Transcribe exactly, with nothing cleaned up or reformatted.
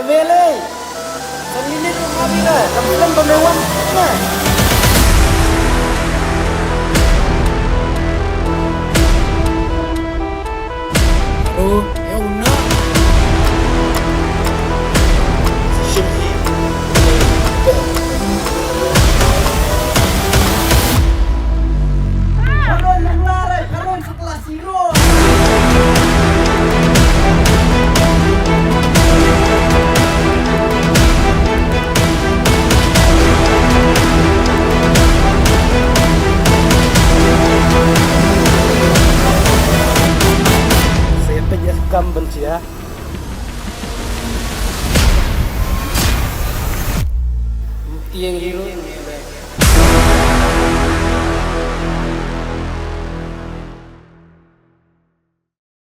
Vele. San minit ruh ma vele. Kam film ba me wan ne. Aro, ya una. Sa ïa peit ïa ka kam ban jia. Tieng hi ruh